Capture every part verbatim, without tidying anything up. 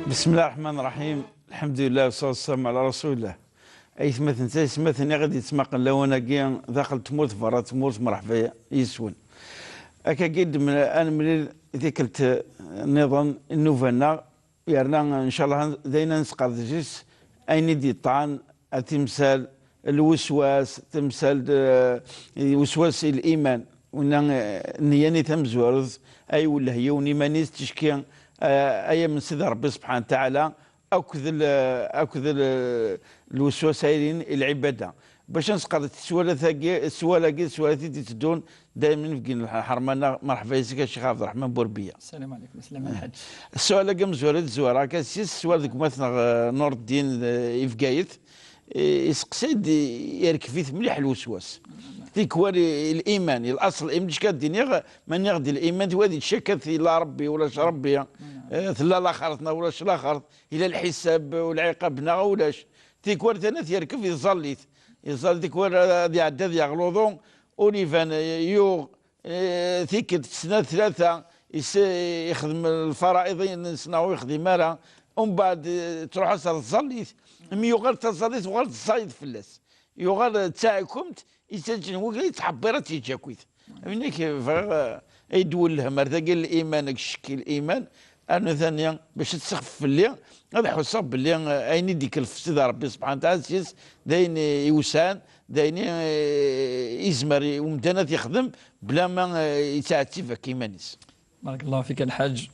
بسم الله الرحمن الرحيم. الحمد لله والصلاة والسلام على رسول الله. Aytmaten d tayesmatin i ɣ-d-yettmaqen lawan-agi daxel tmurt, berra tmurt, merḥba yis-wen. Akkagi d-, ad nemlil tikkelt nniḍen, nnuba-nneɣ, yerna ncallah d ayen ad nesqerdec-is ayen i d-yeṭṭɛan ar timsal, lweswas, timsal d, eh, lweswas i liman. Winna, eh, nniya-nni tamezwarut, ay welleh yiwen iman-is, ticki, eh, ay am Sidi Ṛebbi subḥanahu wa taɛala, akked l-, akked l-, lweswas-ayi i lɛibada. Bac ad nesqerdec sswalat-agi, sswal-agi, sswalat i d-itteddun, daymen fgin lḥerma-nneɣ. Merḥba yes-k a Ccix Ɛebderreḥman Burbiya. Sslam ɛlikum, sslam a Lḥaǧ. Sswal-agi amezwaru i d-zwareɣ akka s-, sswal deg umaten-nneɣ, eh, Nureddin, eh, i Bgayet. Eh, iseqsay-d, yerkeb-it mliḥ lweswas. Tikwal i-, liman, i laṣel, iman d-iniɣ, ma nniɣ-d liman, tikwal yettcakka tella Ṛebbi, ulac Ṛebbi, eh, tella laxert neɣ ulac laxert, yella lḥisab, lɛiqab neɣ ulac. Tikwal tana yerkeb, yeẓẓal-it. Yeẓẓal tikwal ad iɛeddi ad yaɣ luḍu, ur iban, eh, yuɣ, eh, tikkelt, snat, tlata, is-, ixdem lfara'iḍ-ines neɣ ur ixdim ara, umbeɛd, eh, truḥ-as ar tẓallit, mi yuɣal taẓallit uɣal tẓayeḍ fell-as. Yuɣal d taɛkumt, yettaǧǧen wigi yettḥebbiṛ ad tt-yeǧǧ akkit. Amek bɣiɣ, eh, ad yi-d-wellhem ar tagi n liman, deg ccekk i liman, arnu tani bac ad tessexfef fell-i, ad ḥusseɣ belli, eh, ayen i d-ikelf Sidi Ṛebbi subḥanahu wa taɛala s-yes, d ayen, eh, iwesɛen, d ayen, eh, izmer i umdan ad t-ixdem bla ma, eh, yettɛettib akka iman-is. بارك الله فيك الحاج.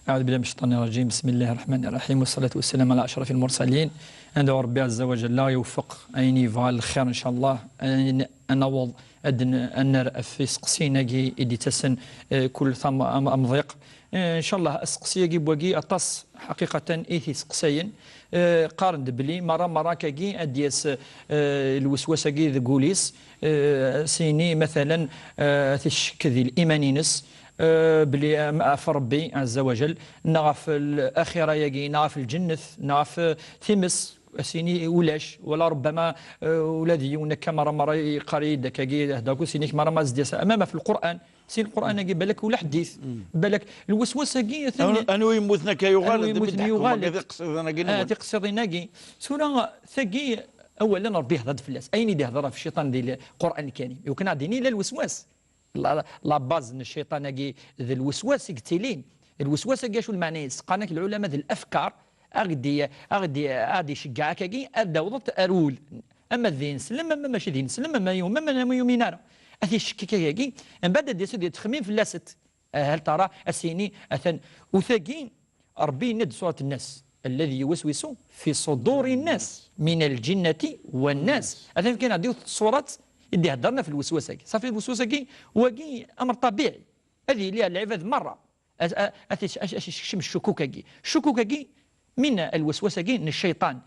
أعوذ بالله من الشيطان الرجيم. بسم الله الرحمن الرحيم. والصلاة والسلام على أشرف المرسلين. ندعو ربي عز وجل يوفق أين يبغى الخير إن شاء الله. أين أنوض أدن أنر في سقسيناكي إدي تسن، آه، كل ثم أم-، أمضيق. آه، إن شاء الله أسقسياكي بواكي أطس حقيقة إيثي سقسين. آه، قارن دبلي مرة مرة كاكي أديس، آه، الوسوسة كي ذقوليس. آه، سيني مثلًا، آه، تشك ذي الإيمان ينس، آه، بلي، آه، في ربي عز وجل، نغف الآخرة ياكي، نغف الجنة، نغف تمس، سيني ولاش، ولا ربما، آه، ولا ذي يونك مرة، مرة يقري دكاكي، هداكو سينيك مرة ما زديس. أما ما في القرآن، سين القرآن ياكي بالك ولا حديث، بالك الوسوسة كي ثاني. أنو يموتنا كي يغال، أنو يموتنا يغال. آه، تقصد أنا كي آه، نموت. تقصد أنا كي. سورة ثاكي، أولًا ربي يهضر فلاس. أين يدي يهضر في الشيطان دي القرآن الكريم؟ يمكن عديني لا الوسواس. لا، لا باز الشيطان كي ذي الوسواس يقتلين. الوسواس كي شو المعنى؟ سقانك العلماء ذي الأفكار. أغدي، أغدي، أغدي شجعك كي أدوضت أرول. أما الذين سلم، أما ماشي ذين سلم، أما يوم، أما يوم ينارا. أثي الشكك كي. من بعد دي سيدي تخمين في اللاست. هل ترى أسيني أثن أثاكي ربي يند سورة الناس: الذي يوسوس في صدور الناس من الجنة والناس. أثن كان عندي سورة يدي هدرنا في الوسوسة كي. صافي الوسوسة كي واقي أمر طبيعي. هذه ليها العباد مرة. أش-، أش-، أش-، أش-، أش-، الشكوكة كي. الشكوكة كي من الوسوسة كي من الشيطان.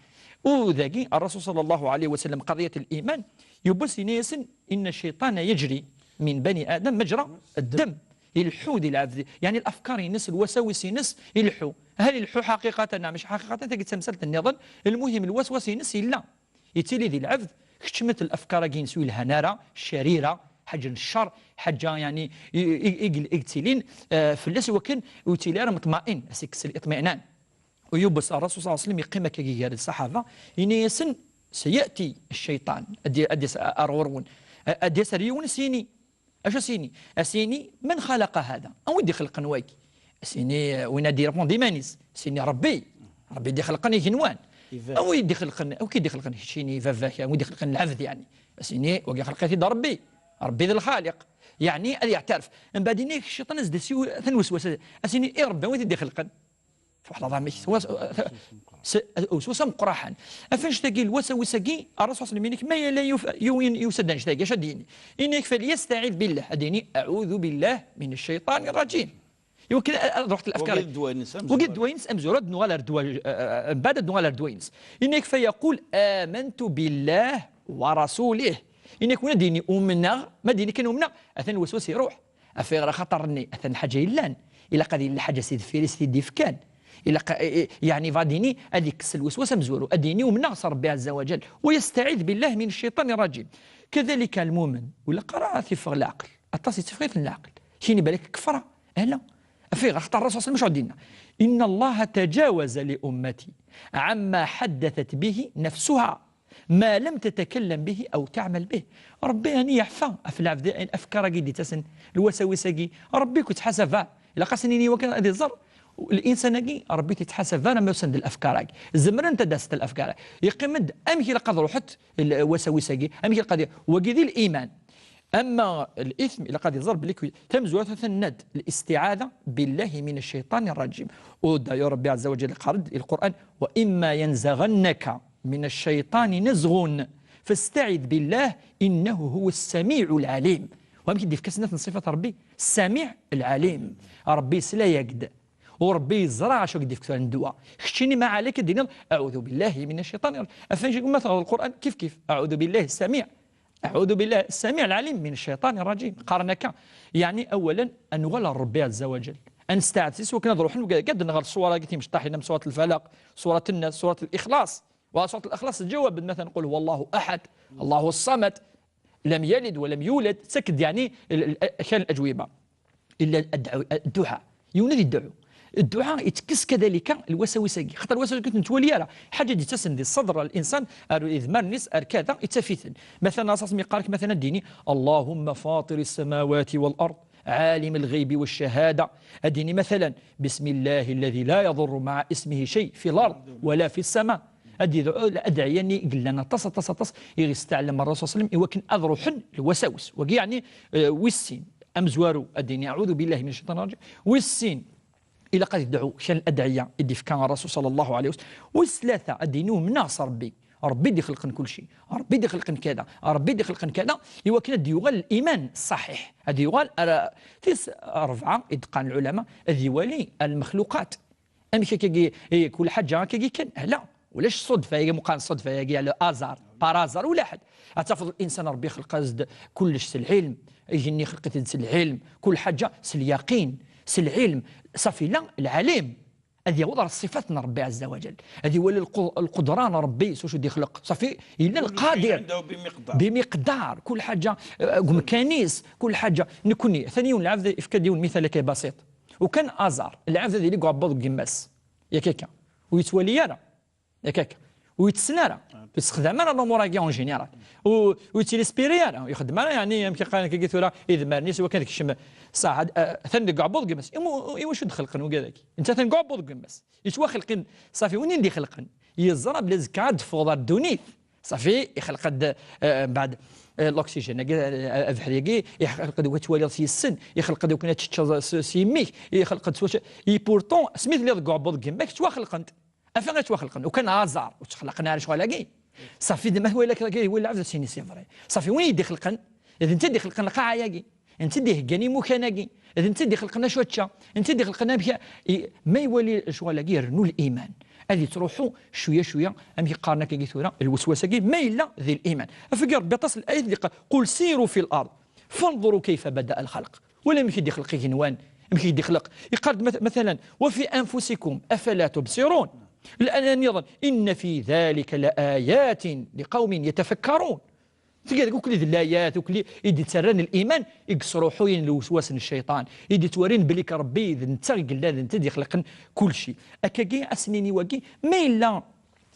وذاكي الرسول صلى الله عليه وسلم قضية الإيمان يبوس ينيسن: إن الشيطان يجري من بني آدم مجرى الدم. يلحو دي العبد، يعني الأفكار ينس، الوساوس ينس يلحو. هل يلحو حقيقة؟ نعم، مش حقيقة، تجد تمثلت النظر. المهم الوسواس ينس إلا يتيلي دي العبد، كتشمت الأفكار كي ينسو الهنارة الشريرة، حاجة الشر، حاجة يعني ي-، ي-، يقل-، يقتلين، آه، فلاس وكن وتيلي راه مطمئن، أسيكس الاطمئنان. ويبس الرسول صلى الله عليه وسلم يقيم كي قال الصحابة، إن يسن سيأتي الشيطان، أدي، أدي س-، أرورون، أدي سريون سيني. أشو سيني؟ أسيني من خلق هذا؟ أو يدي خلق نواكي؟ أسيني وين أدي ريبوندي مانيس؟ سيني ربي. ربي يدي خلقني جنوان. أو يدي خلقن، أو كي يدي خلقن شيني فافاك، أو يدي خلقن العبد يعني. أسيني وقي خلقتي دا ربي. ربي ذا الخالق. يعني أدي يعترف. من بعد إني الشيطان أزدسيو ثنوسوس. أسيني إيه ربي وين يدي خلقن؟ سبحان الله، مش وس-، س-، وسوسة مقرحا. أفنش تقي الوساوس كي الرسول صلى الله عليه وسلم يقول لك: ما يلا يف-، يوين يسدنش تقي، شديني. إنك فليستعذ بالله. أديني: أعوذ بالله من الشيطان الرجيم. يمكن أ-، أ-، رحت الأفكار. وقد دوينس أمزورة. وقد دوينس أمزورة، نوغال أردوا-، أ-، أ-، بعد نوغال أردوينس. إنك فيقول: آمنت بالله ورسوله. إنك وين ديني أمنا، ما ديني كان أمنا، أثنى الوسواس يروح. أفيغ راه خاطر ني أثن الحاجة يلان. إلا قد يلا حاجة سيد فيريس في ديف كان. إلا ق-، إيه، يعني فاديني أدي كسل وسواس مزورو. أديني ومن نغص ربي عز وجل. ويستعيذ بالله من الشيطان الرجيم. كذلك المؤمن. ولا قرأ في فغ العقل. أطاسي تفغيث العقل. شيني بالك كفرة. أهلا. Fiɣ, axaṭer Rasul sallam acu d-yenna? Inna Allaha tajawaza li ummati amma ḥaddathat bihi nafsuha ma lam tatakallam bihi aw taɛmal bih. Rebbi ani yeɛfa ɣef lɛebd, afkar-agi d-yettasen, lwasawis-agi. Rebbi ku yettḥasab ara. Ilaq-asen ini wakken ad iẓer linsan-agi, Rebbi yettḥasab ara ma usan-d lafkar-agi. Zemrent ad d-asent lafkar-agi. Yeqqim-d amek ilaq ad ruḥent lwasawis-agi, amek ilaq ad, wagi di liman. Ama lithm, ilaq ad iẓer belli kwi-, tamezwarut ad tenna-d الاستعاذة بالله من الشيطان الرجيم. U d'ailleurs Rebbi Azza wa Jalla iqqar-d di Lqur'an: وإما ينزغنك من الشيطان نزغ فاستعذ بالله إنه هو السميع العليم. Wamek i d-yefka snat n ṣṣifat Rebbi? Samiɛ, lɛalim. Rebbi yesla-yak-d. U Rebbi yeẓra acu i k-d-yefka tura n ddwa. Keččini ma ɛlak ad d-tiniḍ: أعوذ بالله من الشيطان الرجيم. Ɣef wacu ma teɣreḍ Lqur'an kif kif: أعوذ بالله السميع، أعوذ بالله السميع العليم من الشيطان الرجيم. Qqaren akka. Yeɛni, awalen, ad nuɣal ɣer Rebbi Azza wa Jall. Ad nesteɛd s wakken ad ruḥen, gad nɣer ṣṣwar-agi timecṭaḥin am ṣurat Lfalaq, ṣurat Nnas, ṣurat Lixlaṣ. Wa ṣurat Lixlaṣ teǧǧawab-d, matalan, qul huwa Allahu aḥad, Allahu ṣṣamad, lam yalid wa lam yulad, tettak-d, yeɛni, l-, l-, kra n leǧwiba. Illa ad-, dduɛa. Yiwen ad idɛu. Dduɛa ittekkes kadalika lwasawis-agi. Xaṭer lwasawis-agi ur t-nettwali ara. Ḥaǧa d-ittasen di ṣṣedr n linsan, ar idmaren-is, ar kada, ittaf-iten. Matalan, aṭas mi yeqqar-ak, matalan, ad d-yini: اللهم فاطر السماوات والأرض عالم الغيب والشهادة. Ad d-yini, matalan: بسم الله الذي لا يضر مع اسمه شيء في الأرض ولا في السماء. Ad yedɛu adɛiya-nni i yellan aṭas, aṭas, aṭas, i ɣ-yesteɛlem Ṛṛasul صلى الله عليه وسلم, i wakken ad ruḥen lwasawis. Wagi, yeɛni, eh, wis sin, amezwaru, ad d-yini: أعوذ بالله من الشيطان الرجيم. Wis sin, ilaq ad yedɛu kra n ladɛiya i d-yefka Ṛṛasul صلى الله عليه وسلم. Wis tlata, ad d-yini: umneɣ s Ṛebbi. Ṛebbi i d-ixelqen kulci. Ṛebbi i d-ixelqen kada. Ṛebbi i d-ixelqen kada. I wakken ad d-yuɣal liman ṣṣaḥiḥ. Ad yuɣal ara tis ṛebɛa i d-qqaren lɛulama, ad iwali lmexluqat. Amek akkagi, eh, kul ḥaǧa akkagi kan? Ala, ulac ṣṣudfa-agi, muqan ṣṣudfa-agi, le hasard, par hasard, ula ḥed. Ad tafeḍ linsan Ṛebbi ixleq-as-d kullec s lɛilm, igenni ixleq-it-id s lɛilm, kul ḥaǧa s lyaqin, s lɛilm, ṣafi la, lɛalim. Ad yaweḍ ɣer ṣṣifat n Ṛebbi Ɛezza wa Ǧal. Ad iwali lqu-, lqudra n Ṛebbi s wacu d-ixleq. Ṣafi, yella lqadir. Bimiqdar. Bimiqdar, kul ḥaǧa, eh, deg umkan-is, kul ḥaǧa. Nekni, atan yiwen lɛebd, ifka-d yiwen mital akka basiṭ. Ukan aẓar, lɛebd ad yili deg uɛebbuḍ deg yemma-s. Yak akka. Ur yettwali ara. Yak akka. Ur yettess ara. Ur yessexdam ara l'umur-agi en général. Ur, ur yettilispiri ara. Ur yexdem ara, yeɛni, amek i qqaren akka tura, idmaren-is, iwakken ad kecmen ṣṣaḥ. Ad, eh, atan deg uɛebbuḍ deg yemma-s. Imu-, iwacu d-xelqen wigad-agi? Netta atan deg uɛebbuḍ deg yemma-s. Yettwaxelqen, ṣafi, win i d-ixelqen. Yeẓra belli azekka ad d-teffɣeḍ ar ddunit. Ṣafi, ixelq-d, eh, mbeɛd, eh, l'oxygène-agi, eh, abeḥri-agi, ixelq-d wakken ad twaliḍ s yes-sen, ixelq-d wakken ad teččeḍ s, s yimi-k, ixelq-d s wacu. Et pourtant, asmi telliḍ deg uɛebbuḍ deg yemma-k, ttwaxelqent. Afa ttwaxelqen, ukan aẓar, ur ttxelqen ara ccɣel-agi. Ṣafi, d ma twala kra, wala lɛebd ad s-yini c'est vrai. Ṣafi, win i d-ixelqen, d netta i d-ixelqen lqaɛa-agi. D netta i d-iheggan imukan-agi. D netta i d-ixelqen acu ad ččeɣ. D netta i d-ixelqen amek i, ma iwali lecɣal-agi, irennu liman. Ad yettruḥu cwiya cwiya, amek i qqaren akkagi tura, lweswas-agi, ma yella di liman. Afeg Rebbi aṭas n layat i d-iqqar: قل سيروا في الأرض فانظروا كيف بدأ الخلق. Wala amek i d-ixleq igenwan, amek i d-ixleq. Iqqar-d mat-, matalan: وفي أنفسكم أفلا تبصرون. Llan nniḍen: إن في ذلك لآيات لقوم يتفكرون. Tga deg ukli d layat, ukli i d-ittarran liman, i yesruḥuyen lweswas n cciṭan, i d-ittwarin belli Rebbi d netta i yellan, d netta i d-ixelqen kulci. Akkagi, ad s-nini wagi, ma yella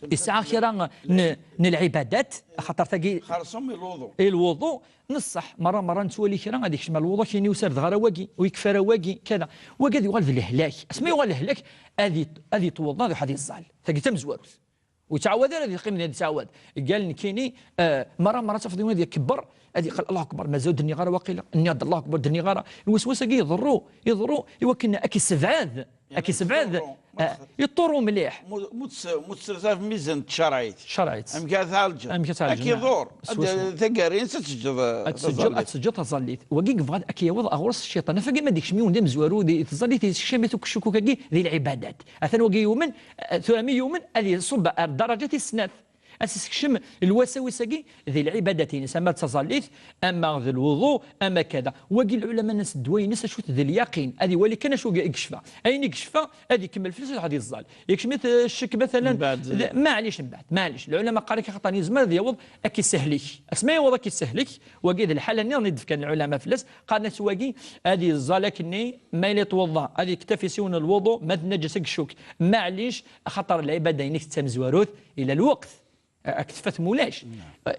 yesɛa kra n, n lɛibadat, axaṭer tagi xerṣum i lwuḍu. I lwuḍu, neṣṣeḥ, merra, merra nettwali kra, ad ikcem ar lwuḍu, kini ur sirdeɣ ara wagi, ur yekfi ara wagi, kada. Wagi ad yuɣal d lehlak. Asmi yuɣal lehlak, ad yet-, ad yettweḍḍa, ad iruḥ ad yeẓẓal. Tagi d tamezwarut. Ur yettɛawad ara ad yeqqim din ad yettɛawad. Qal nekkini, eh, merra, merra tafeḍ yiwen ad ikebber, ad yeqqel: "Allahu akbar, mazal ur d-nniɣ ara waqila." Nniɣ-d: "Allahu akbar, ur d-nniɣ ara." Lweswas-agi iḍerru, iḍerru, i wakken ad k-issebɛed, ad k-issebɛed. Yeṭṭurru, eh, yeṭṭurru mliḥ. Mu-, mu-, mu-, tserref ɣef mizan n tcerɛit. Tcerɛit. Amek ara tɛalǧeḍ? Amek ara tɛalǧeḍ? Ad k-iḍur. Ad, taggara-ines ad teǧǧeḍ, eh, ad teǧǧeḍ, taẓallit. Ad teǧǧeḍ taẓallit. Wagi yebɣa ad k-yaweḍ ɣur-s cciṭan. Afagi ma d-ikcem yiwen d amezwaru di tẓallit, yessekcam-it ukcukuk-agi di lɛibadat. Atan wagi yumen, eh, tura mi yumen, ad iṣubb ar daraǧa tis snat. Ad s-isekcem lwasawis-agi di lɛibadat-ines, ama d taẓallit, ama d lwuḍu, ama kada. Wagi lɛulama nnan s ddwa-ines acu-t? D lyaqin. Ad iwali kan acu i yecfa. Ayen i yecfa, ad ikemmel fell-as, ad iẓẓal. Yekcem-it, eh, ccek, matalan, d-, maɛlic mbeɛd, maɛlic. Lɛulama qqaren-ak axaṭer yezmer ad yaweḍ ad k-isehlik. Asma yaweḍ ad k-isehlik, wagi d lḥala nniḍen i d-fkan lɛulama fell-as, qqaren-as wagi ad iẓẓal akkenni, ma yella yetweḍḍa, ad yektafi s yiwen n lwuḍu, ma d nnaǧas ad yeccuk. Maɛlic, axaṭer lɛibada-inek d tamezwarut, ila lweqt. Ak tfat mulac.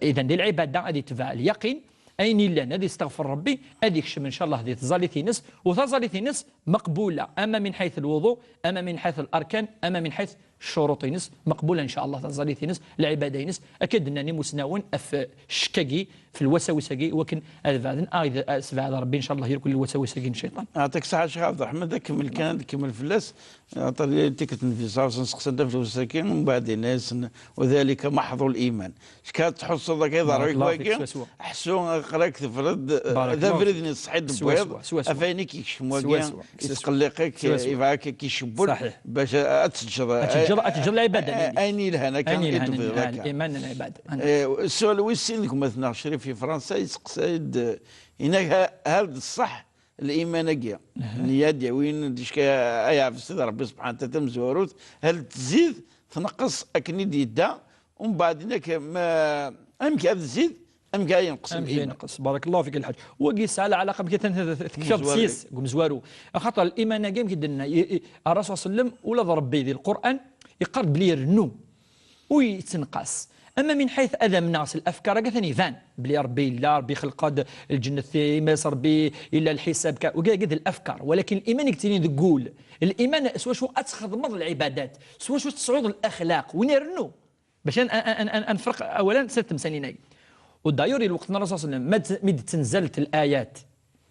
Idan di lɛibada ad itbeɛ lyaqin, ayen illan ad isteɣfer Rebbi, ad ikcem ncallah di tẓallit-ines, u taẓallit-ines maqbula, ama min ḥayt lwuḍu, ama min ḥayt larkan, ama min ḥayt ccuruṭ-ines, maqbula ncallah taẓallit-ines, lɛibada-ines, akka d-nnan imusnawen ɣef ccek-agi, f lwasawis-agi, wakken ad beɛden, ad, ad sbeɛd Rebbi ncallah irkul lwasawis-agi n cciṭan. Ɛṭik ṣṣeḥḥa Ccix Ɛebderreḥman, ad kemmel kan, ad kemmel fell-as. Aṭer tikkelt n fi ṣṣaṣ nseqsan-d ɣef lewsakin, mbeɛd yenna-yasen: "وذلك محض الإيمان". Cka tḥusseḍ akka iḍerru-k wagi, ḥsu aql-ak tefreḍ d abrid-nni ṣṣeḥ i d-tewwiḍ, ɣef wayen i k-yekcem wagi, yetqelliq-ak, yebɣa-k ad k-icewwel bac ad teǧǧeḍ, ad teǧǧeḍ, ad teǧǧeḍ lɛibada-nni, ayen yelhan akka i d-tebɣiḍ akka. Liman n lɛibad. Eh, ssual wis sin deg umatneɣ Crif i Fransa, yesteqsay-d, yenna-k: "Ha-, hal d ṣṣeḥ liman-agi, nniya d-yawin d-icka ay ɛbes d Rebbi subḥanahu wa taɛala tamezwarut, hal tzid tneqqes akken i d-yedda, umbeɛd inek ma, amek ad tzid, amek ad yenqes liman?" Yenqes. Barakallahu fik a Lḥaǧ. Wagi yesɛa lɛalaqa amek tektabeḍ s-yes deg umezwaru. Axaṭer liman-agi amek i d-nenna, i, i, Ṛṛasul ṣalla Llahu ɛalayhi wa sallam, ula d Rebbi di Lqur'an, yeqqar-d belli irennu. Ur yettenqas. Ama min ḥayt ad amneɣ s lafkar-agi, atan iban belli Rebbi yella, Rebbi ixleq-d lǧennet times, Rebbi yella lḥisab, ka-, wagi d lafkar. Walakin liman i yettilin deg wul. Liman s wacu ad txedmeḍ lɛibadat, s wacu tesɛuḍ laxlaq. Win irennu. Bac ad, ad, ad, ad, ad nefreq awal-a s temsalin-agi. U d'ailleurs, i lweqt n Ṛṛasul ṣalla Llahu ɛalayhi wa sallam, ma d-, mi d-ttenzalt layat,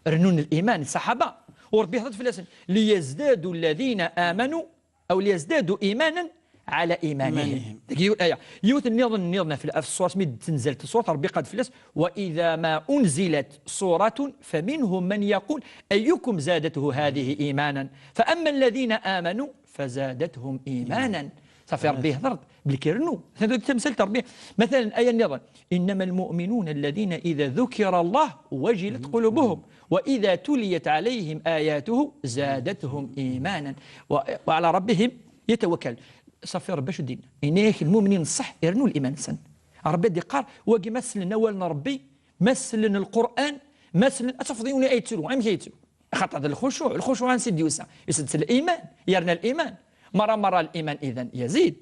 rennun liman ṣṣaḥaba. U Rebbi ihder-d fell-asen: "ليزدادوا الذين آمنوا أو ليزدادوا إيمانا على إيمانهم". Dagi yiwet n laya. Yiwet nniḍen, nniḍen ɣef, ɣef ṣṣurat, mi d-tenzalt ṣṣurat, Rebbi iqqar-d fell-as: "وإذا ما أنزلت سورة فمنهم من يقول أيكم زادته هذه إيمانا فأما الذين آمنوا فزادتهم إيمانا". Ṣafi, Rebbi ihder-d belli irennu. Atan dagi tamsalt Rebbi. Matalan, aya nniḍen: "إنما المؤمنون الذين إذا ذكر الله وجلت قلوبهم وإذا تليت عليهم آياته زادتهم إيمانا و-، وعلى ربهم يتوكلون". Ṣafi, Rebbi acu d-yenna? Yenna-yak lmumnin ṣṣeḥ irennu liman-nsen. Rebbi ad d-iqqar, wagi ma slen awal n Rebbi, ma slen Lqur'an, ma slen, ad tafeḍ yiwen ay yettru. Amek ay yettru? Axaṭer d lxucuɛ, lxucuɛ ansi d-yusa? Yusa-d s liman, yerna liman. Merra, merra liman idan yazid.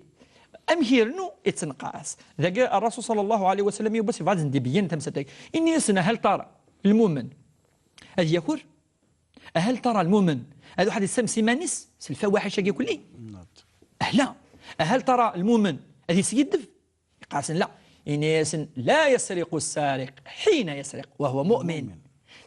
Amek irennu, yettenqas. Dagi Ṛṛasul ṣalla Llahu ɛalayhi wa sallam, yiwwas yebɣa ad sen-d-ibeyyen tamsalt-agi. Ini-asen: "Hal tara lmumen ad yaker? Hal tara lmumen ad iruḥ ad yessams iman-is s lfawaḥic-agi kulli?" Ahla. "Hal tara lmumen ad yeskiddeb?" Iqqar-asen: "La." Ini-asen: "لا يسرق السارق حين يسرق وهو مؤمن".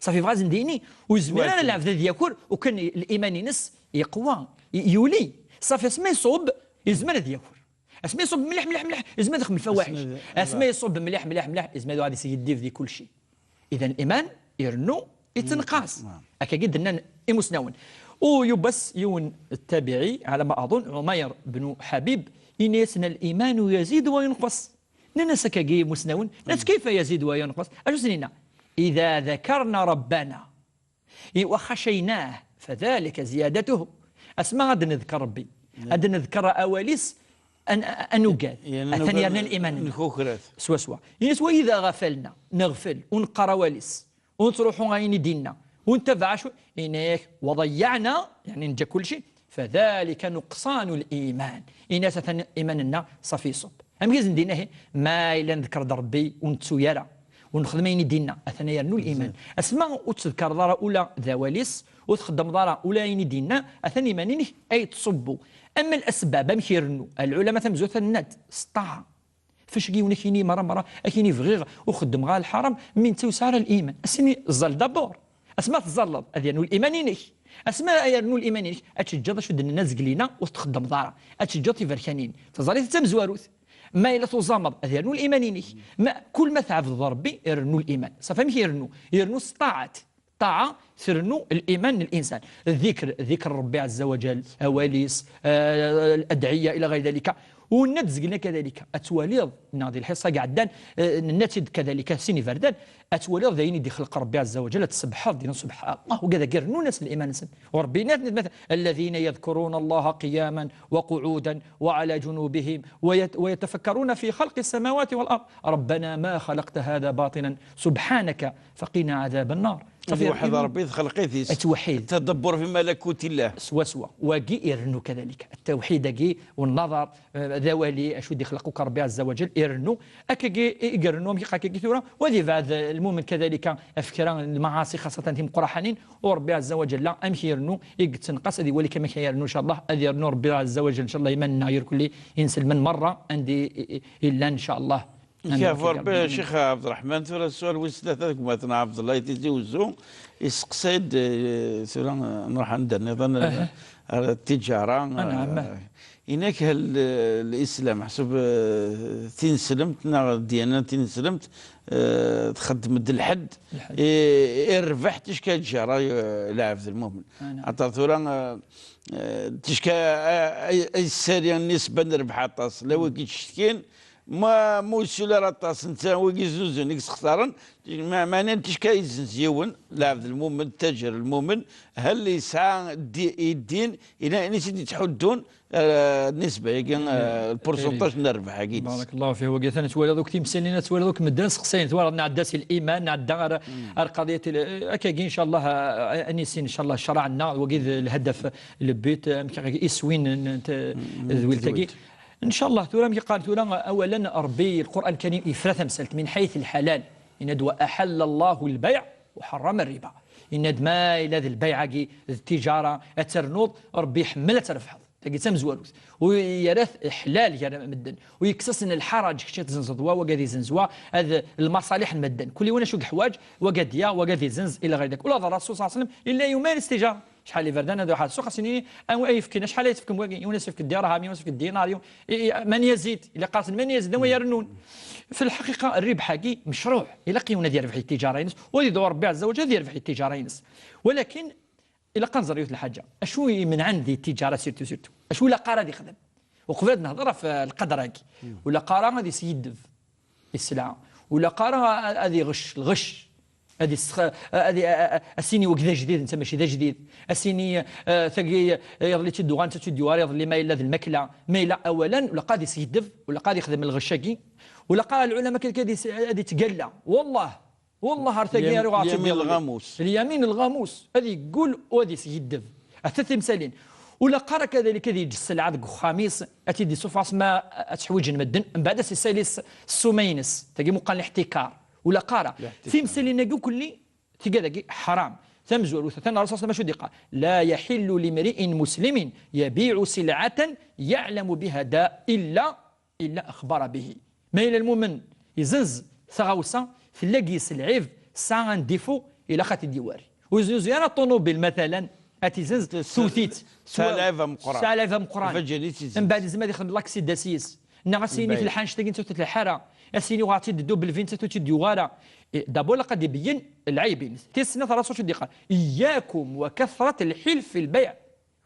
Ṣafi, yebɣa ad sen-d-yini, ur yezmir ara lɛebd ad yaker, ukan liman-ines yeqwa, y-, yuli. Ṣafi, asma iṣub, yezmer ad yaker. Asma iṣub mliḥ, mliḥ, mliḥ, yezmer ad ixdem lfawaḥic. Asma iṣub mliḥ, mliḥ, mliḥ, yezmer ad yeskiddeb di kulci. Idan liman irennu, yettenqas. Akkagi d-nnan imusnawen. U yiwwas yiwen ttabiɛi, ɛla ma aḍun, Ɛumayr bnu Ḥabib, ini-asen: "الإيمان يزيد وينقص". Nnan-as akkagi imusnawen, nnan-as: "كيف يزيد وينقص؟" Acu sen-yenna? "إذا ذكرنا ربنا وخشيناه فذلك زيادته". Asma ad d-nedker Rebbi, ad d-nedker awal-is, ad n-, ad nugad, atan yerna liman-nneɣ. Swaswa. Ini-as: "وإذا غفلنا", neɣfel, ur neqqar awal-is, ur nettruḥu ayen i d-yenna, ur nettabaɛ acu, ini-ak: "وضيعنا", yeɛni neǧǧa kulci, "فذلك نقصان الإيمان". Ini-as: "Atan iman-nneɣ ṣafi iṣub". Amek i sen-d-yenna ihi? Ma yella nedker-d Rebbi ur nettu ara, ur nexdem ayen i d-yenna, atan irennu liman. Asma ur tettedkareḍ ara ula d awal-is, ur txeddmeḍ ara ula ayen i d-yenna, atan iman-inek ay yettṣubbu. Ama lasbab, amek irennu? Lɛulama tamezwarut nnan-d s ṭṭaɛa. Fac-agi yiwen ak-yini merra merra, ak-yini bɣiɣ ur xeddmeɣ ara lḥaram, mi netta ur yesɛi ara liman. As-ini ẓẓal d'abord. Asma tẓalleḍ, ad yernu liman-inek. Asma yernu liman-inek, ad teǧǧeḍ acu d-nenna azegli-a ur t-txeddmeḍ ara. Ad teǧǧeḍ tiberkanin. Taẓallit d tamezwarut. Ma yella tuẓameḍ, ad yernu liman-inek. Ma, kul ma tɛebdeḍ Rebbi, irennu liman. Ṣafi, amek irennu? Irennu s ṭṭaɛat. Ṭaɛa trennu liman n linsan. Dikr, dikr Ṛebbi ɛezza wa jal, awal-is, eh, ladɛiya ila ɣayr dalika. Wenna-d zeglen kadalika. Ad twaliḍ, neɣ di lḥiṣṣa i iɛeddan, eh, nenna-tt-id kadalika sin iberdan, ad twaliḍ d ayen i d-ixleq Ṛebbi ɛezza wa jal, ad tṣebbḥeḍ, d-yenna subḥan Allah, ugad-agi rennun-asen liman-nsen. U Ṛebbi yenna-t, الذين يذكرون الله قياما وقعودا وعلى جنوبهم ويت-، ويتفكرون في خلق السماوات والأرض ربنا ما خلقت هذا باطلا سبحانك فقنا عذاب النار. Ad iweḥḥed Ṛebbi d txelqit-is. Ad twḥid. التدبر في ملكوت الله. Swaswa. Wagi irennu kadalik. Ttawḥid-agi, u nnaḍer, eh, d awali, acu d-ixleq akk Ṛebbi ɛezza wa jal, irennu. Akkagi i irennu, amek iqal akkagi tura, u ad ibɛed, eh, lmumen kadalika ɣef kra n lmaɛaṣi, xaṣatan timeqqraḥanin, u Ṛebbi ɛezza wa jal, amek irennu, i yettenqas, ad iwali kan amek irennu, incallah, ad irennu Ṛebbi ɛezza wa jal, incallah, iman-nneɣ irkelli, inselmen merra, anda i, i, i, illan, incallah. Ad nruḥ Ṛebbi, Ṛebbi. Ccix Ɛebderreḥman, tura sswal wis tlata deg umaten Ɛebdellah i Tizi Wezzu, isteqsay-d, eh, tura, eh, nruḥ anda nniḍen, eh, ar ttiǧara, eh, inak hal, eh, lislam, ḥseb, eh, tineslemt, neɣ ddyana tineslemt, eh, txeddem-d lḥedd, lḥedd. I, i rrbeḥ ticka tǧara, eh, lɛebd lmumen. Aṭer tura, eh, eh, ticka, eh, ay, ay ssari nnisba n rrbeḥ aṭas, la wigi ttcetkin, Ma, ma ur yessuli ara aṭas, netta wigi zuzun i yessextaren, ma-, meɛna ticka yezzenz yiwen, lɛebd lmumen, ttaǧer lmumen, hal yesɛa ddi-, i ddin, ila ayen i s-id-yettḥuddun, eh, nisba-agi, eh, lpursunṭaj n rrbeḥ-agi-ines. Barakallahu fik. Wagi atan twalaḍ akk timsalin, ad twalaḍ akk medden seqsayen, twalaḍ nɛedda si liman, nɛedda ar, ar qadiyat il-, akkagi, incallah, eh, ad nissin, incallah, ccṛeɛ-nneɣ, wagi d lhadaf, le but, eh, amek iswi n, n, n, n tedwilt-agi. Incallah, tura mi yeqqar tura awalen Ṛebbi, Lqur'an Karim ifra tamsalt min ḥayt lḥalal. Yenna-d: وأحل الله البيع وحرم الربا. Yenna-d ma yella d lbayɛ-agi, d ttiǧara, ad ternuḍ, Ṛebbi iḥemmel ad trebḥeḍ. Tagi d tamezwarut. U yerra-t ḥlal gar medden. U yekkes-asen lḥaraǧ, kečč ad tzenzeḍ wa, wagi ad izenz wa, ad lmaṣaliḥ n medden. Kulli win acu yeḥwaǧ, wagi ad yaɣ, wagi ad izenz, ila ɣayr dak. Ula d Ṛṛasul ṣalla Llahu ɛalayhi wa sallam, yella yuman s ttiǧara. Acḥal iberdan ad ruḥeɣ ssuq, ad s-nini, anwa ay yefkin, acḥal ay tefkem wagi? Yiwen ad s-yefk ddirham, yiwen ad s-yefk dinar, yiwen, i, i, man yazid, ila qqaren-asen man yazid, anwa irennun. Fi lḥaqiqa, rrbeḥ-agi mecruɛ. Ilaq yiwen ad yerbeḥ i ttiǧara-ines, u ad yedɛu Ṛebbi ɛezza wa jal ad yerbeḥ i ttiǧara-ines. Walakin, ilaq ad nẓer yiwet n lḥaǧa. Acu i imenɛen di ttiǧara, surtout, surtout? Acu ilaq ara ad ixdem? Uqbel ad nehder ɣef, eh, lqadr-agi. Ur ilaq ara ad isyeddeb. I sselɛa. Ur ilaq ara ad iɣec, lɣec. Ad isx-, ad i-, a-, a-, a-, as-ini wagi d ajdid, netta mačči d ajdid. As-ini, eh, tagi, eh, iḍelli tt-id-uɣal, netta tt-id-yuɣal iḍelli, ma yella d lmakla, ma yella awalan, ur ilaq ad isgeddeb, ur ilaq ad ixdem lɣec-agi. Ur ilaq ara lɛulama kan ad is-, ad ittgalla. Wallah, wallah, ar tagi Yam-, ara uɣeɣ yamin tt-id-iḍelli. Lɣamus. Lyamin lɣamus, ad yeggul u ad isgeddeb. Ata timsalin. Ur ilaq ara kadalik ad yeǧǧ sselɛa deg uxxam-is, ad tt-id-isuffeɣ asma ad tt-ḥwiǧen medden, mbeɛd ad s-isali s-, ssuma-ines. Tagi muqqel lihtikar. Ur ilaq ara. Lihtikar. Timsalin-agi kulli, tigad-agi ḥram. Tamezwarut, atan Ṛṛasul ṣalla Llahu ɛalayhi wa sallam acu d-iqqar: لا يحل لامرئ مسلم يبيع سلعة يعلم بها داء إلا إلا أخبر به. Ma yella lmumen izenz taɣawsa, tella deg-s lɛib, tesɛa un défaut, ilaq ad t-id-iwari. Ur yeznuzu ara ṭunubil, matalan, ad t-izenz, tewwet-itt, tesɛa lɛib ameqqran. Tesɛa lɛib ameqqran. Ifaǧǧen-itt izenz. Mbeɛd yezmer ad ixdem laksidat yis. Neɣ ad s-yini telḥa annect-agi, nettat ur telḥa ara. Ad s-yini uɣeɣ-tt-id double vie, nettat ur tt-id-yuɣ ara. Eh, d'abord, ilaq ad ibeyyen lɛib-ines. Tis snat, Ṛṛasul acu d-iqqar: إياكم وكثرة الحلف في البيع.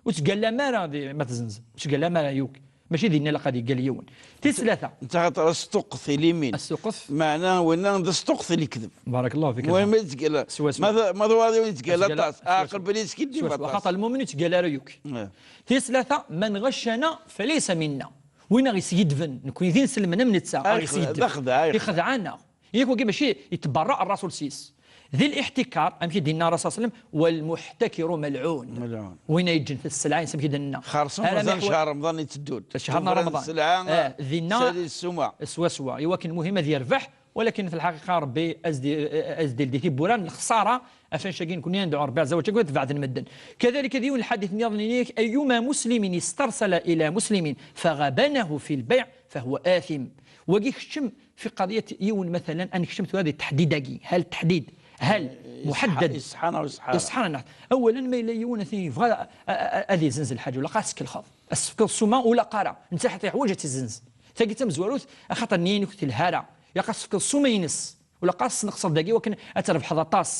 Ur ttgallam ara di, ma tzenzem. Ur ttgallam ara yakk. Mačči dinna ilaq ad yeggal yiwen. Tis tlata. Netta xaṭer asṭuqqet i limin. Asṭuqqet. Meɛna winna d asṭuqqet i lekdeb. Barakallahu fik. Wa ma yettgalla. Swaswa. Ma t-, ma twalaḍ yiwen yettgalla aṭas. Swaswa. Aql belli yeskiddib aṭas. Xaṭer lmumin ur yettgalla ara yakk. Eh. Tis tlata, من غشنا فليس منا. Win aɣ-yesgidben, nekni d inselmen am netta, aɣ-yesgidben. D axdeɛ, ixdeɛ. Ixdeɛ-aneɣ. Yak wagi mačči yetberra Ṛṛasul s-yes. Di lihtikar, amek i d-yenna Ṛṛasul ṣalla Llahu ɛalayhi wa sallam: والمحتكر ملعون. Malɛun. Win ay yeǧǧen sselɛa-ines, amek i d-nenna. Xerṣum mazal cchar Remḍan yetteddu-d. Cchar n Remḍan. Sselɛa, eh, dinna, sali ssuma. Swaswa. Iwakken muhim ad yerbeḥ, walakin fi lḥaqiqa Ṛebbi ad s-d-, ad s-d-ildi tiwwura n lexṣara, ɣef annect-agi nekni ad nedɛu Ṛebbi ɛezza wa jal, ad tbeɛden medden. Kadalik ad yiwen lḥadit nniḍen yenna-yak: أيما مسلم استرسل إلى مسلم فغبنه في البيع فهو آثم. Wagi keččem fi qadiyat yiwen, matalan, ad nekcem tura di teḥdid-agi. Hal teḥdid, hal muḥaddad. Iṣeḥḥa neɣ ur iṣeḥḥa ara? Iṣeḥḥa neɣ? Awalen, ma yella yiwen ad t-, yebɣa a-, a-, a-, ad izenz lḥaǧa, ilaq ad s-tkelxeḍ. Ad s-tefkeḍ ssuma, ur ilaq ara. Netta ḥaṭi yeḥwaǧ ad tt-izenz. Tagi d tamezwarut, axaṭer nniya-inek ur telha ara. Ilaq ad s-tefkeḍ ssuma-ines. Ur ilaq ad s-tesneqseḍ dagi, wakken ad trebḥeḍ aṭas.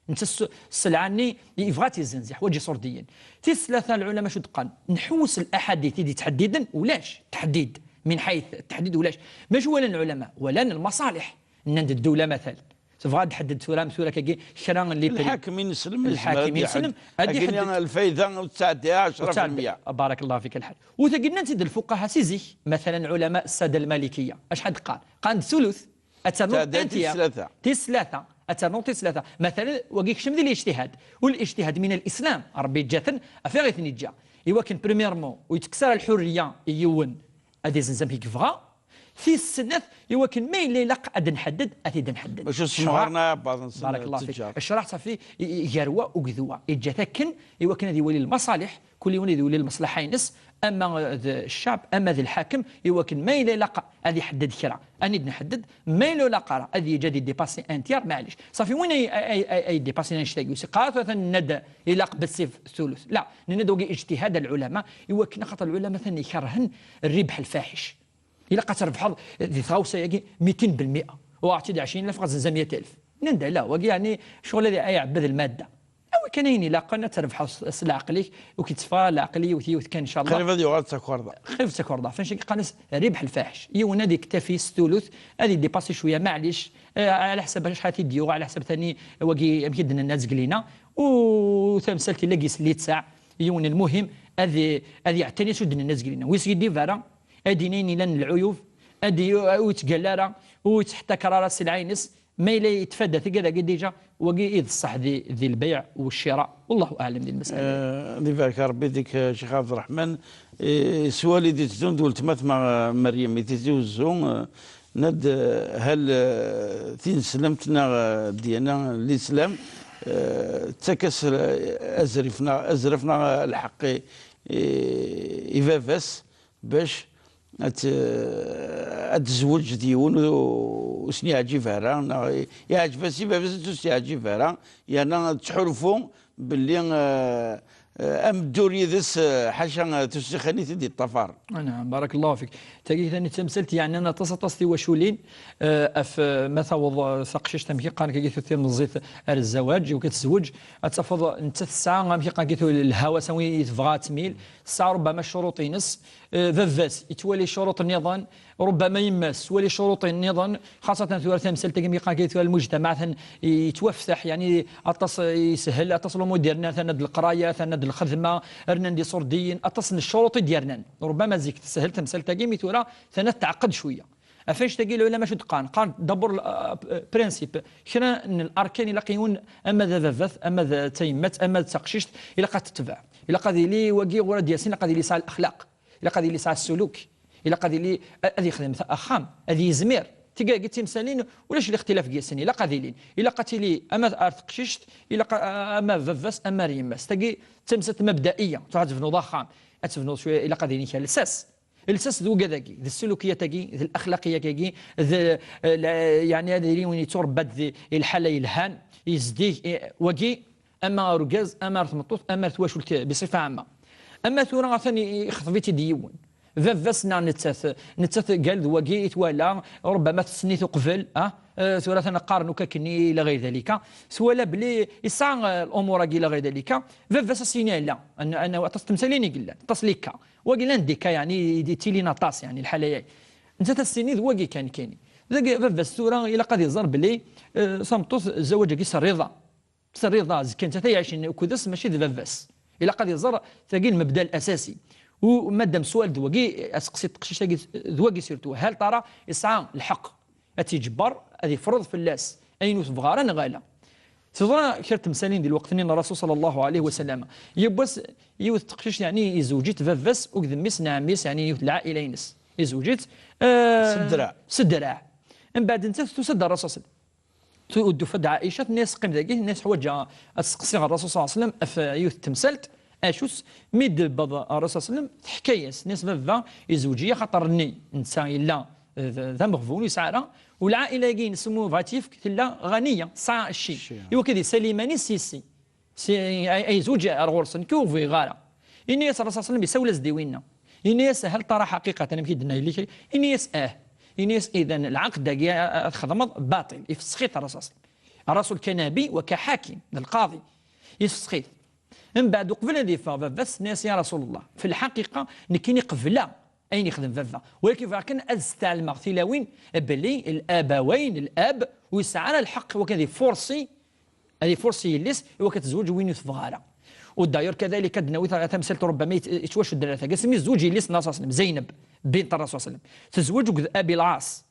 Netta s-, sselɛa-nni yebɣa ad tt-yezzenz, yeḥwaǧ iṣurdiyen. Tis tlata, lɛulama acu d-qqaren? Nḥewwes laḥadit i d-yettḥeddiden, ulac teḥdid. Min ḥayt teḥdid ulac. Macu walan lɛulama? Walan lmaṣaliḥ. Nnan-d ddula matal tebɣa ad d-tḥedded tura, am tura kagi, kra n les prix. Lḥakem ineslem yezmer ad d-iḥedded. Lḥakem ineslem ad d-iḥedded. Lḥakem ineslem ad d-iḥedded. Agi lfayda ur tesɛeddi ara ɛecra fi lmeyya. Barakallahu fik lḥal. U tagi nnan-tt-id lfuqaha si zik, matala lɛulama ssada lmalikiya. Acḥal d-qqar? Qqaren-d thuluth. Ad ternu un tiers. Tis tlata. Tis tlata. Ad ternu tis tlata. Matala, wagi kecmen di lijtihad. U lijtihad min al-Islam, Rebbi yeǧǧa-ten, af ayen i ten-yeǧǧa. I wakken, premièrement, ur yettkkes ara lḥurriya i yiwen ad izenz amek i yebɣa. Tis snat, i wakken ma yella ilaq ad nḥedded, ad t-id-nḥedded. Mačči semɣaren aɛebbaḍ-nsen. Barakallahu fik. Ttejjar. Ccreɛ ṣafi, i, i, gar wa u deg wa. Yeǧǧa-t akken, i wakken ad iwali lmaṣaliḥ, kul yiwen ad iwali lmaṣlaḥa-ines, ama d ccɛeb, ama d lḥakem, i wakken ma yella ilaq ad iḥedded kra, ad t-id-nḥedded, ma yella ilaq ara ad yeǧǧ ad idipasi un tiers, maɛlic. Ṣafi, win ay, ay, ay, ay idipassin annect-agi, ur s-yeqqar ara tura atan nenna-d ilaq bessif thuluth. La, nenna-d wagi ijtihad lɛulama, i wakken axaṭer lɛulama atan ikerhen rribeḥ lfaḥic. Ilaq ad trebḥeḍ di tɣawsa-agi mitin belmiya, u ɛṭi-d ɛecrin alef, ɣas zenza meyya alef. Nnan-d ala, wagi yeɛni ccɣel ad iɛebbed lmadda. Awi kan ayen ilaqen, ad trebḥeḍ s, s leɛqel-ik, ur k-itteffeɣ ara leɛqel i yiwet yiwet kan, ncallah. Qrib ad yuɣal d takerḍa. Qrib d takerḍa. F anect-agi qqaren-as rribeḥ lfaḥic. Yiwen ad iktafi s thuluth, ad idipasi cwiya, maɛlic, eh, ɛla ḥsab acḥal i d-yuɣ, ɛla ḥsab tani, wagi, amek i d-nenna zgelina, u tamsalt illa gis littseɛ, yiwen lmuhim, ad, ad iɛettani s ur d-nenna zgelina. Wi s-yidib ara, ad d-yini ayen ilan lɛuyub, ad d-, ur yettgalla ara, ur yettḥettaker ara sselɛa-ines, ma yella yetfadda tigad-agi déjà, wagi i d ṣṣeḥ di, di lbeyɛ u ccira. Wallahu aɛlam di lmasala. Eh, ad ibarek Rebbi dik, eh, Ccix Ɛebderreḥman, eh, s wali d-iteddun d weltma-tma, eh, Meryem, i Tizi Uzzu, eh, nad, eh, hal, eh, tineslemt neɣ, eh, ddiyana n lislam, eh, tettak-as, eh, azrif neɣ, azref neɣ, eh, lḥeqq i, i, i baba-s, bac ad t-, ad tezweǧ d yiwen ur, ur sen-yeɛǧib ara, neɣ i-, iɛǧeb-as i baba-s ur s-yeɛǧib ara, yerna ad tettḥulfu belli, eh, eh, ameddur yid-s, eh, ḥaca, eh, tussixin i t-id-yeṭṭafar. Anɛam, barakallahu fik. Tagi tani d tamsalt yeɛnan aṭas, aṭas tiwaculin, eh, af, eh, ma taweḍ, eh, taqcict amek i qqaren kagi tirmeẓẓit ar zzawaǧ, i wakken ad tezweǧ, ad tafeḍ nettat tesɛa amek i qqaren kagi lhawa, s awi i tebɣa ad tmil, tesɛa rubbama ccuruṭ-ines, eh, baba-s yettwali ccuruṭ nniḍen, rubbama yemma-s tettwali ccuruṭ nniḍen, xaṣatan tura tamsalt-agi mi qqaren tura lmujtamaɛ atan yettwaftaḥ, yeɛni aṭas yeshel, aṭas lumudir-nni atan ad leqraya, atan ad lxedma, rnan-d iṣurdiyen, aṭas n ccuruṭ i d-yernan. Rubbama zik teshel tamsalt-agi, mi tura atan ad teɛqed cwiya. Af anect-agi lɛulama acu d-qqaren? Qqaren d'abord, euh, principe, kra n larkan ilaq yiwen, ama d ababat, ama d tayemmat, ama d taqcict, ilaq ad tetbeɛ. Ilaq ad yili wagi ur ad d-yasin, ilaq ad yili yesɛa lexlaq. Ilaq ad yili yesɛa ssuluk. Ilaq ad yili a-, ad yexdem ta-, axxam, ad yezmir. Tigagi d timsalin, ulac lixtilaf deg-sen, ilaq ad ilin. Ilaq ad tili ama ar teqcict, ilaq a-, ama baba-s, ama ar yemma-s. Tagi d tamsalt mabdaiya, truḥ ad tebnuḍ axxam, ad tebnuḍ cwiya, ilaq ad yili kra lsas. Lsas d wigad-agi, d ssulukiyat-agi, d laxlaqiyat-agi, d, eh, la-, yeɛni ad yili win yetturebba-d di, i lḥala yelhan, yezdig, eh, wagi, ama ar urgaz, ama ar tmeṭṭut, ama ar twacult biṣifa ɛamma. Ama tura atan i-, ixḍeb-itt-id yiwen. Baba-s neɣ nettat, nettat gal d wagi i twala, rubbama tessen-it uqbel, ah, eh, tura atan qqaren akk akkenni ila ɣir dalika. Twala belli yesɛa, eh, lumuṛ-agi ila ɣir dalika. Baba-s ad s-yini ala. An-, an-, aṭas n temsalin i yellan, aṭas n les cas. Wagi llan des cas, yeɛni, i d-ittilin aṭas, yeɛni, lḥala-agi. Nettat ad s-tini d wagi kan, kini. Dagi, baba-s tura ilaq ad iẓer belli, eh, tameṭṭut, zzawaǧ-agi s rriḍa. S rriḍa, zikk nettat ay iɛicen akked-s, mačči d baba-s. Ilaq ad iẓer tagi lmebda l-asasi. U madam sual d wagi, aseqsi n teqcict-agi d wagi surtout. Hal tara yesɛa lḥeqq ad tt-iǧebber, ad ifreḍ fell-as ayen ur tebɣa ara neɣ ala? Teḍra kra n temsalin di lweqt-nni n Rasul sallallahu alayhi wa sallam. Yiwwas, yiwet teqcict, yeɛni, izewǧ-itt baba-s akked mmi-s n ɛemmi-s, yeɛni, yiwet n lɛaila-ines. Izewǧ-itt, eh, s ddreɛ. S ddreɛ. Mbeɛd nettat tusa-d ar Rasul sallam. Tu-, tufa-d Ɛica, tenna-yas qqim dagi, tenna-yas ḥwaǧeɣ ad seqsiɣ Rasul sallallahu alayhi wa sallam ɣef yiwet n temsalt, acu-tt? Mi d-tewweḍ ar Rasul sallallahu alayhi wa sallam, teḥka-yas, tenna-yas baba izewǧ-iyi axaṭer-nni netta yella d, d ameɣbun, ur yesɛi ara, u lɛaila-agi-ines umi yebɣa ad tt-yefk tella ɣaniya, tesɛa cci. Cci. Iwakken ad isali iman-is s yessi. Si, ay, ay zuǧ ar ɣur-sen, nekk ur bɣiɣ ara. Ini-as Rasul sallam, isawel-as-d i winna. Ini-as hal tara ḥaqiqatan amek i d-tenna yelli-k? Ini-as ah. Ini-as idan lɛaqd-agi a, a, a txedmeḍ baṭil, ifsex-it Rasul sallam. Rasul ka nabi wa ka ḥakim, d lqaḍi. Yessexsi-t. Mbeɛd, uqbel ad iffeɣ baba-s, tenna-yas: "Ya Rasul Allah, fi lḥaqiqa, nekkini qebleɣ ayen yexdem baba. Walakin bɣiɣ kan ad steɛlmeɣ tilawin belli l'abawayn, l'ab, ur yesɛi ara lḥeqq i wakken ad ifursi, ad ifursi yelli-s i wakken ad tezweǧ win ur tebɣa ara." U d'ailleurs, kadalik, ad d-nawi ta-, tamsalt rubbama yet-, yettwacudden ar tagi. Asmi yezweǧ yelli-s n Rasul sallam, Zeyneb, bint Rasul sallam, tezweǧ akked Abi Lɛas.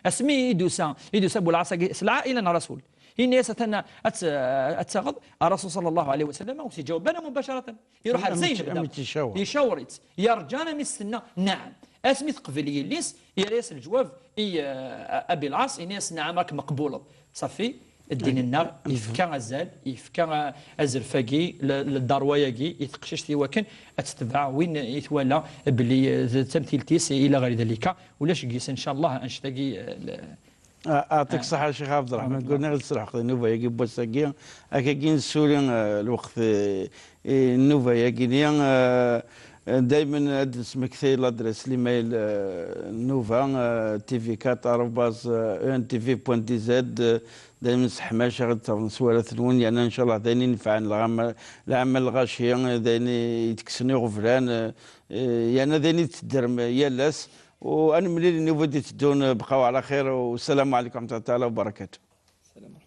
Asmi i d-yusa, i d-yusa Bu Lɛas-agi s lɛaila n Rasul, yenna-yas: "Atan ad tt-, ad taɣeḍ." Rasul sallallahu alayhi wa sallam ur s-iǧaweb ara mubacaratan. Iruḥ ar Zeyneb, amek daɣ, icawer-itt. Icawer-itt. Yerǧa armi s-tenna: "Naɛam." Asmi teqbel yelli-s, yerra-yas leǧwab i, eh, Abi Lɛas, yenna-yas: "Naɛam, ad kem-qbuleḍ." Ṣafi, ddin-nneɣ yefka azal, yefka, eh, azref-agi, le-, le-, ddṛuwa-agi i teqcict i wakken ad tetbeɛ win i twala belli, eh, d tamtilt-is ila ɣer dalika. Ulac deg-s, ncallah, annect-agi, eh, le-, A-, aɛṭik ṣṣeḥḥa, Ccix Ɛebderreḥman. Ɛebderreḥman. Qulna ɣer tesreḥqeḍ i nnuba-agi n wass-agi. Akkagi nessuli, eh, lweqt, eh, i nnuba-agi-ni, eh, eh, daymen ad d-nesmektay l'adresse, l'email, eh, nnuba, eh, T V quatre arobase E N T V point D Z, eh, daymen seḥmac aɣ-d-tafeḍ s warat-nwen, yerna ncallah d ayen inefɛen lɛam-, lɛamal lɣaci, eh, d ayen i d-kksen iɣeblan, eh, eh, yerna d ayen i d-teddrem yal ass. U ad nemlil nnuba d-iteddun, eh, bqaw ɛla xir, u ssalamu ɛlikum wa rahmatullahi taɛala wa barakatuh. Salam.